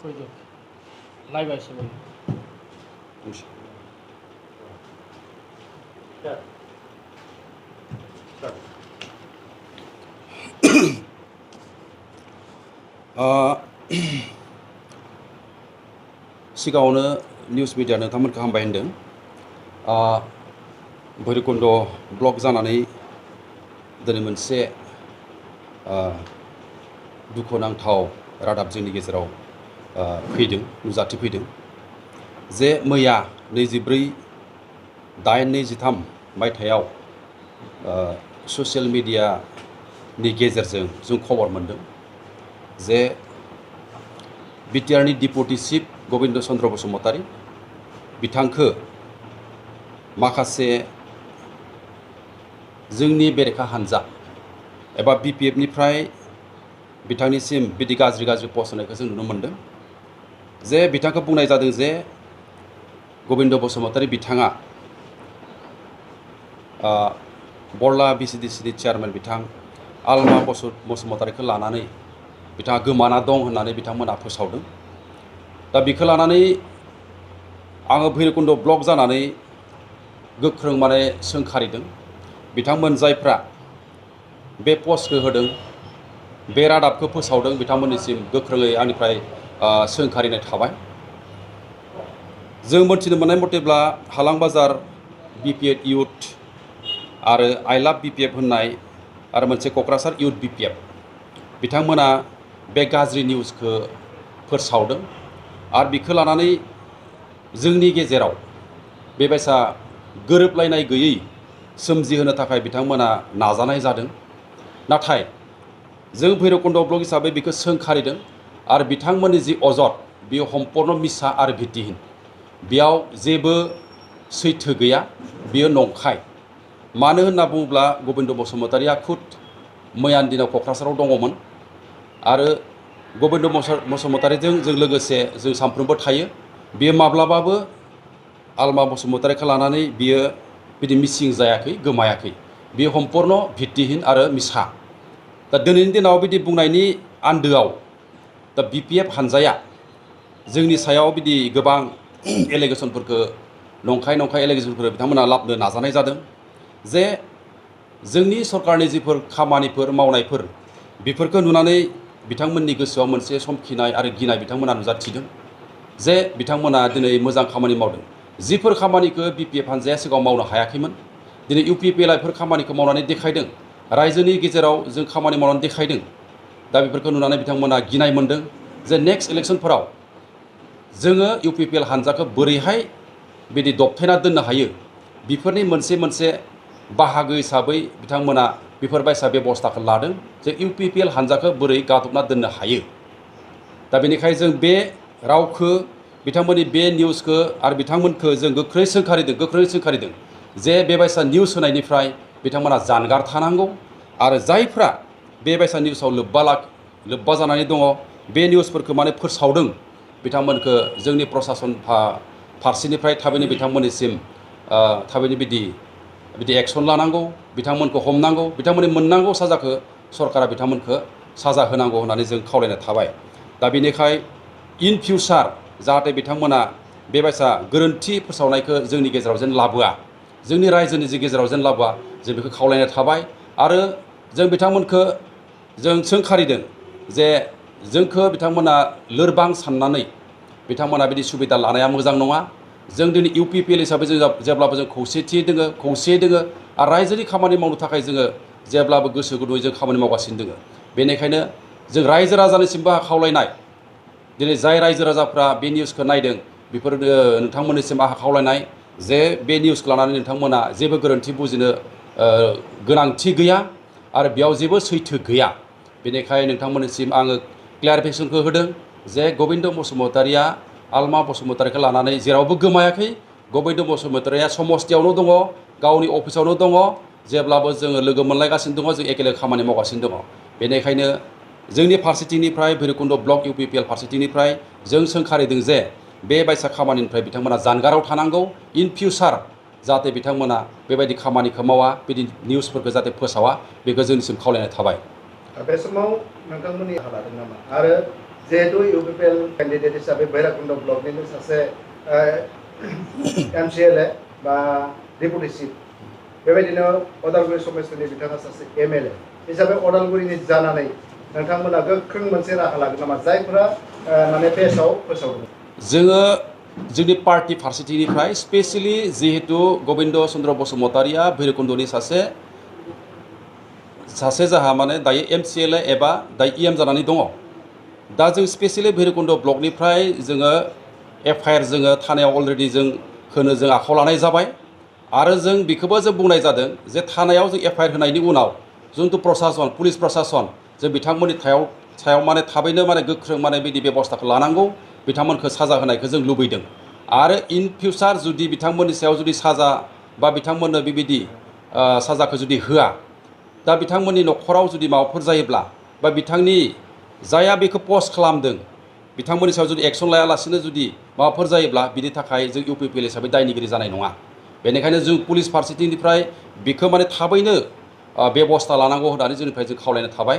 Live आइसे बोल सिगाङावनो निउस मिडिया नोंथांमोनखौ हामबाय होनदों। भैरबकुंड ब्लक जानानै दिनै मोनसे दुखुनांथाव रादाब जोंनि गेजेराव फैदों, नुजाथिफैदों जे मैया 24/8/23 मायथाइयाव ससियेल मिडियानि गेजेरजों जों खबर मोनदों जे BTRनि डिपुटि चिफ गबिन्द चन्द्र बसुमतारी बिथांखौ माखासे जोंनि बेरेखा हान्जा एबा BPF निफ्राय बिथांनिसिम बिदि गाज्रि पस्ट होनायखौ जों नुनो मोनदों जे बिथांखौ बुंनाय जादों जे गबिन्द बसुमतारी बिथाङा बरला BCDCनि चेयारमेन बिथां आलमा बसुमतारीखौ लानानै बिथाङा गोमाना दं होननानै बिथांमोना फोसावदों। दा बेखौ लानानै आङो भैरबकुंड ब्लक जानानै गोख्रों माने सोंखारिदों। बिथांमोन जायफ्रा बे पस्टखौ होदों, बे रादाबखौ फोसावदों, बिथांमोननिसिम गोख्रोङै आंनिफ्राय सोंखारिनाय थाबाय। जों मोनथिनो मोननाय मथेब्ला हालां बाजार BPF इउथ आरो आइ लाभ BPF होननाय आरो मोनसे क'क्राझार इउथ BPF बिथांमोना बे गाज्रि निउसखौ फोसावदों आरो बेखौ लानानै जोंनि गेजेराव बेबायसा गोरोबलायनाय गैयै सोमजिहोनो थाखाय बिथांमोना नाजानाय जादों। नाथाय जों भैरबकुंड ब्लक हिसाबै बेखौ सोंखारिदों आरो बिथांमोननि जि अजद बेयो सम्पूर्ण मिसा आरो भित्तिहीन, बेयाव जेबो सैथो गैया, बेयो नंखाय। मानो होनना बुङोब्ला गबिन्द बसुमतारीया खुद मैयानि दिनाव क'क्राझाराव दङमोन आरो गबिन्द बसुमतारीजों जों लोगोसे जों सानफ्रोमबो थायो। बियो माब्लाबाबो आलमा बसुमतारीखौ लानानै बियो बिदि मिसिं जायाखै, गोमायाखै। बियो सम्पूर्ण भित्तिहीन आरो मिसा। दा दिनैनि दिनाव बिदि बुंनायनि आन्दोआव दा BPF हान्जाया जोंनि सायाव बिदि गोबां एलिगेसनफोरखौ नंखाय एलिगेसनफोर बिथांमोना लाबनो नाजानाय जादों जे जोंनि सरकारनि जिफोर खामानिफोर मावनायफोर बेफोरखौ नुनानै बिथांमोननि गोसोआव मोनसे समखिनाय आरो गिनाय बिथांमोना नुजाथिदों जे बिथांमोना दिनै मोजां खामानि मावदों। जिफोर खामानिखौ BPF हान्जाया सिगाङाव मावनो हायाखैमोन, दिनै UPPLआ बेफोर खामानिखौ मावनानै देखायदों, रायजोनि गेजेराव जों खामानि मावनानै देखायदों। दा बेफोरखौ नुनानै बिथांमोना गिनाय मोनदों जे नेक्स्ट इलेक्सनफोराव जोङो UPPL हान्जाखौ बोरैहाय बिदि दबथायना दोननो हायो, बेफोरनि मोनसे बाहागो हिसाबै बिथांमोना बेफोरबायसा बेबस्थाखौ लादों जे UPPL हान्जाखौ बोरै गादबना दोननो हायो। दा बेनिखायनो जों बे रावखौ बिथांमोननि बे निउसखौ आरो बिथांमोनखौ जों गोख्रै सोंखारिदों जे बेबायसा निउस होनायनिफ्राय बिथांमोना जानगार थानांगौ आरो जायफ्रा बेबायसा निउसाव लोब्बा जानानै दङ, बे निउसफोरखौ माने फोसावदों, बिथांमोनखौ जोंनि प्रसासन फारसेनिफ्राय थाबैनो बिथांमोननिसिम थाबैनो बिदि एक्सन लानांगौ, बिथांमोनखौ हमनांगौ, बिथांमोननि मोननांगौ साजाखौ सरकारा बिथांमोनखौ साजा होनांगौ होननानै जों खावलायनाय थाबाय। दा बेनिखाय इन फिउचार जाहाथे बिथांमोना बेबायसा गोरोन्थि फोसावनायखौ जोंनि गेजेराव जेन लाबोआ, जोंनि रायजोनि गेजेराव जेन लाबोआ, जों बेखौ खावलायनाय थाबाय। आरो जों बिथांमोनखौ जों सोंखारिदों जे जोंखौ बिथांमोना लोरबां साननानै बिथांमोना बिदि सुबिदा लानाया मोजां नङा। जों दिनै UPPL हिसाबै जों जेब्लाबो जों खौसेयै दोङो आरो रायजोनि खामानि मावनो थाखाय जोङो जेब्लाबो गोसो गुदुङै जों खामानि मावगासिनो दोङो। बेनिखायनो जों रायजो राजानिसिमबो खावलायनाय, दिनै जाय रायजो राजाफ्रा बे निउसखौ नायदों बेफोर नोंथांमोननिसिम आहा खावलायनाय जे बे निउसखौ लानानै नोंथांमोना जेबो गोरोन्थि बुजिनो गोनांथि गैया आरो बेयाव जेबो सैथो गैया। बेनिखायनो नोंथांमोननिसिम आङो क्लियारिफिकेसनखौ होदों जे गबिन्द बसुमतारीया आलमा बसुमतारीखौ लानानै जेरावबो गोमायाखै। गबिन्द बसुमतारीया समस्थियावनो दङ, गावनि अफिसावनो दङ, जेब्लाबो जोङो लोगो मोनलायगासिनो दङ, जों एखेले खामानि मावगासिनो दङ। बेनिखायनो जोंनि फारसेथिंनिफ्राय भैरबकुंड ब्लक UPPL फारसेथिंनिफ्राय जों सोंखारिदों जे बे बायसा खामानिनिफ्राय बिथांमोना जानगाराव थानांगौ। इन फिउचार जाहाथे बिथांमोना बेबायदि खामानिखौ मावा, बिदि निउसफोरखौ जाहाथे फोसावा, बेखौ जोंनिसिम खावलायनाय थाबाय। बे समाव नोंथांमोननि राहा लादों नामा? आरो जिहेतु इउपिपिएल कैंडिडेट हिसाबै भैरबकुंड ब्लकनिनो सासे एमसीएलए बा डेपुटी चिफ बेबायदिनो अदालगुरि समेस्टनि बिथाङा सासे एमएलए हिसाबै अदालगुरिनि जानानै नोंथांमोना गोख्रों मोनसे राहा लागोन नामा जायफोरा माने पेजआव फोसावदों जोङो जोंनि पार्टी फारसेथिंनिफ्राय स्पेशली जिहेतु गबिन्द चन्द्र बसुमतारिया भैरबकुंडनि सासे जाहा माने दायो एमसीएलए एबा दायो इएम जानानै दङ दा जों स्पेशली भैरबकुंड ब्लकनिफ्राय जोङो एफआईआर जोङो थानायाव अलरेडि जों होनो जों आखायाव लानाय जाबाय आरो जों बेखौबो जों बुंनाय जादों जे थानायाव जों एफआईआर होनायनि उनाव जोंथ' प्रशासन पुलिस प्रशासन जों बिथांमोननि सायाव माने थाबैनो माने गोख्रों माने बिदि बेबस्थाखौ लानांगौ बिथांमोनखौ साजा होनायखौ जों लुबैदों आरो इन फिउचार जुदि बिथांमोननि सायाव जुदि साजा बा बिथांमोननो बेबायदि साजाखौ जुदि होआ दा बिथांमोननि न'खराव जुदि माबाफोर जायोब्ला बा बिथांनि जाया बेखौ पस्ट खालामदों बिथांमोननि सायाव जुदि एक्सन लायालासिनो जुदि माबाफोर जायोब्ला बिनि थाखाय जों इउपिपिएल हिसाबै दायनिगिरि जानाय नङा बेनिखायनो जों पुलिस फारसेथिंनिफ्राय बेखौ माने थाबैनो बेबस्था लानांगौ होननानै जोंनिफ्राय जों खावलायनो थाबाय